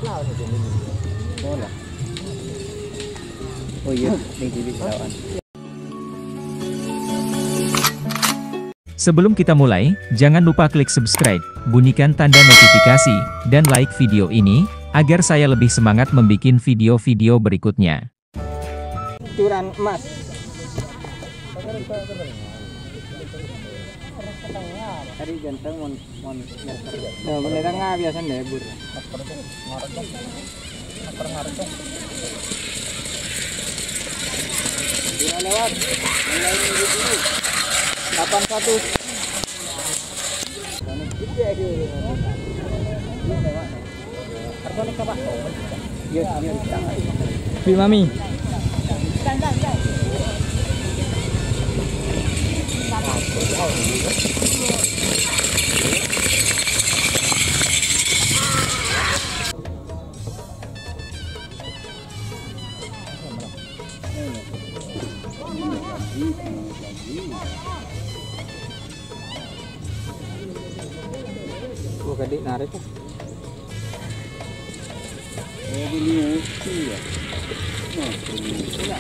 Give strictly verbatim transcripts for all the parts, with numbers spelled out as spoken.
Oh iya, ning T V ketahuan. Sebelum kita mulai, jangan lupa klik subscribe, bunyikan tanda notifikasi, dan like video ini, agar saya lebih semangat membuat video-video berikutnya. Curan emas. Tadi ganteng mon, mon meter. Ya, mulai tengah biasa lebur. Sudah lewat. Mulai minggu dulu. Delapan satu. Bi Mami. Gua gede narik, ah. Oh, ini uci ya. Nah, ini uci ya.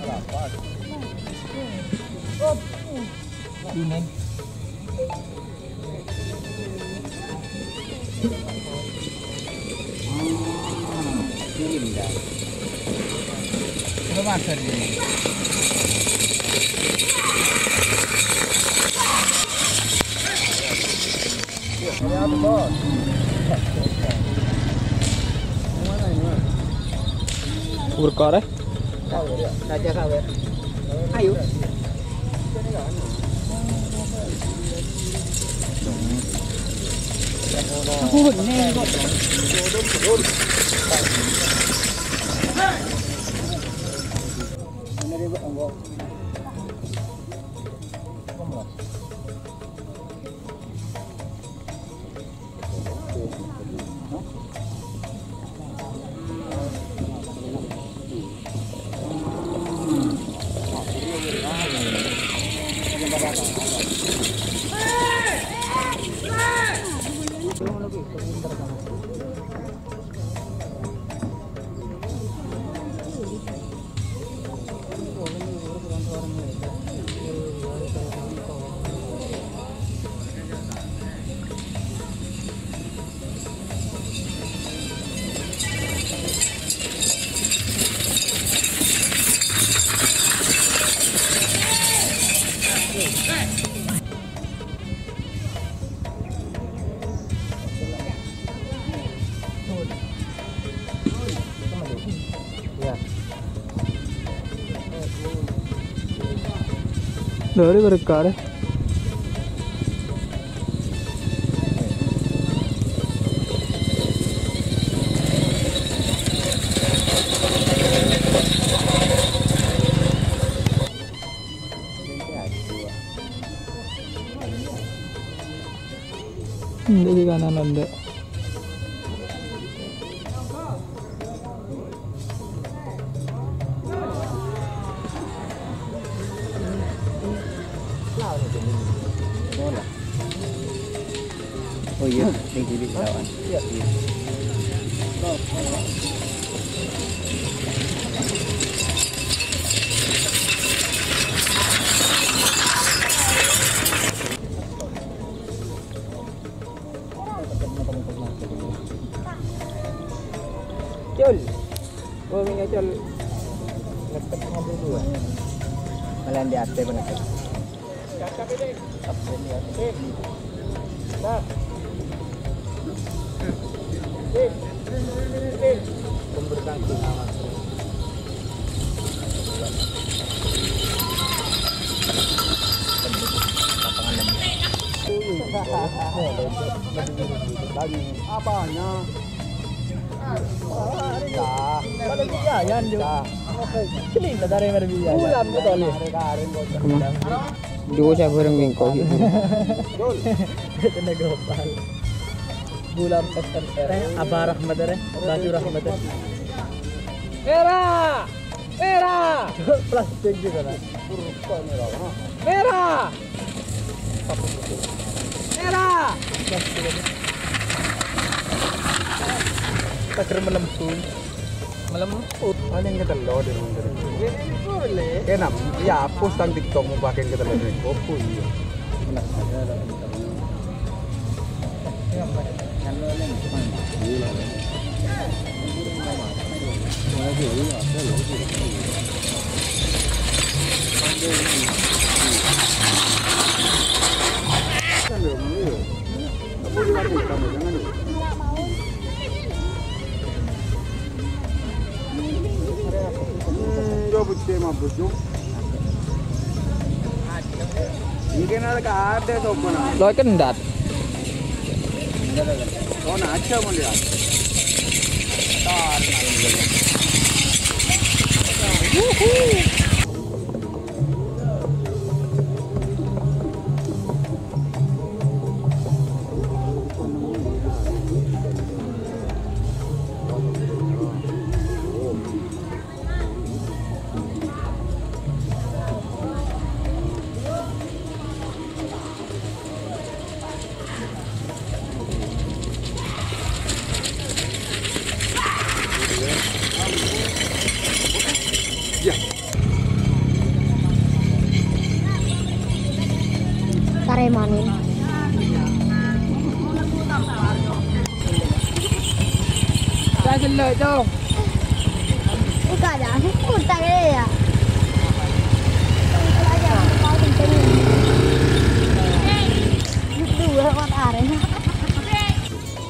Apa? Kuning. Berkare. Raja Sawer. Ayo. Aku bener kok. Dari berkare. Hindi ka na nanda. Oh iya, yang dili lawan. Iya. Cul. Oh, minyak cul. Ngepet ngambil dua. Malah di atas bener. Nah. Apanya? Nah, kalau biaya, Jo. Nah. Sini, kita cari biaya. Bulan, betul, nih. Kemana? Duo saya bareng mingko gitu. Kena gopal. Bulan S M R. Teh, Abah Rahmat, teh. Baju Rahmat, teh. Merah! Merah! Plastik juga, lah. Merah! Tager malempung. Malempung. Ana yang ketello di rumah tadi. Kenapa? Ya, hapus tang TikTok mau pakai ketello di kopi. Iya. Hmm, yo, putih mah, bos, yo. Mungkin ada ka ada sopo na. Lo kendat. Oh, na aja mau lihat. Tar, na. Karemanin. Saya jelek, Cong. Buka dah, buka deh ya. Dua, empat hari.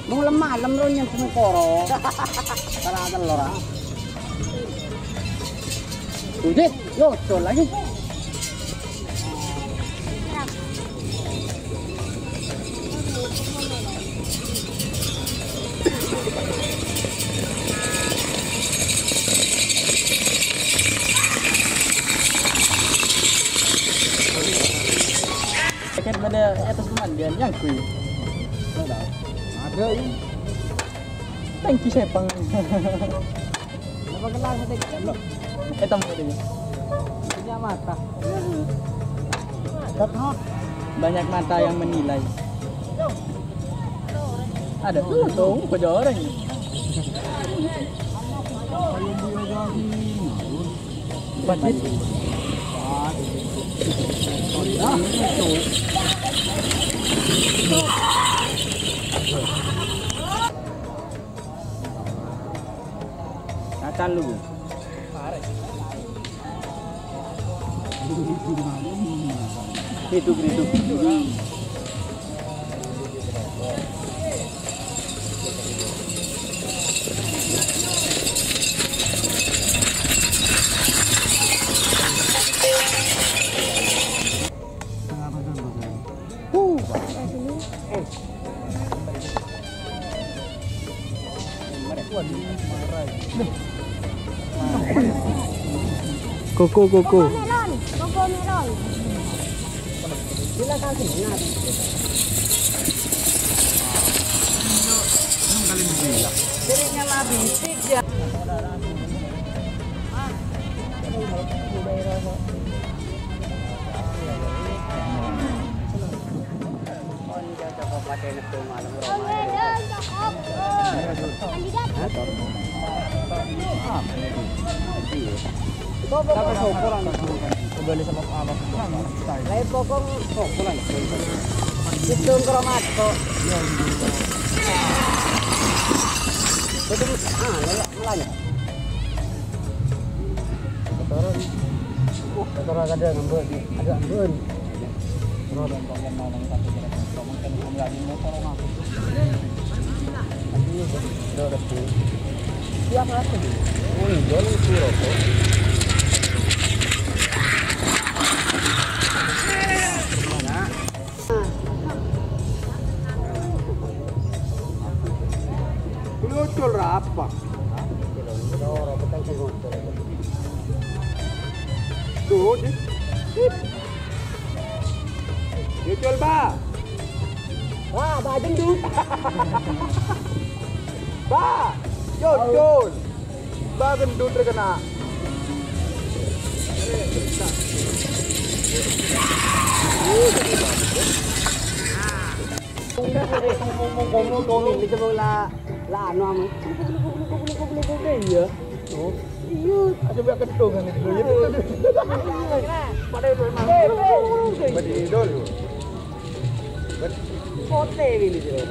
Malem-malem ro nyem sengkoro. Salah telur, ah. Udah, yo, col lagi. Jaket pada atas pemandian, yang kui. Ada, ya. Thank you, Sepang. Kenapa kenal sedikit? Hitam putihnya. Punya mata. Banyak mata yang menilai. Ada tuh, tuh, kejoreng. Empat itu. Kacan lu. Hidup, hidup. Koko, koko. Koko melon, koko melon. Kembali sama anak. Lain pokok sopo lagi? Hitung kromato. Itu, ah, melanya. Kotoran. Kotoran ada ngambek, ada ngambek. Terus. Tapi ini udah, udah, udah. Siapa tuh? Oh, iya, lu suruh kok. Kulocol ra apa? Tuh, di. Yocol, Ba. Ba, Ba gendut. Ba, Yocol. Ba gendut re kena. Ngomong-ngomong, ngomong. Ini coba la, la anu, Aman. Iya. Oh. Iya. Coba kentongan itu. Pada itu emang. Berdiri dulu. Kote ini, Cok.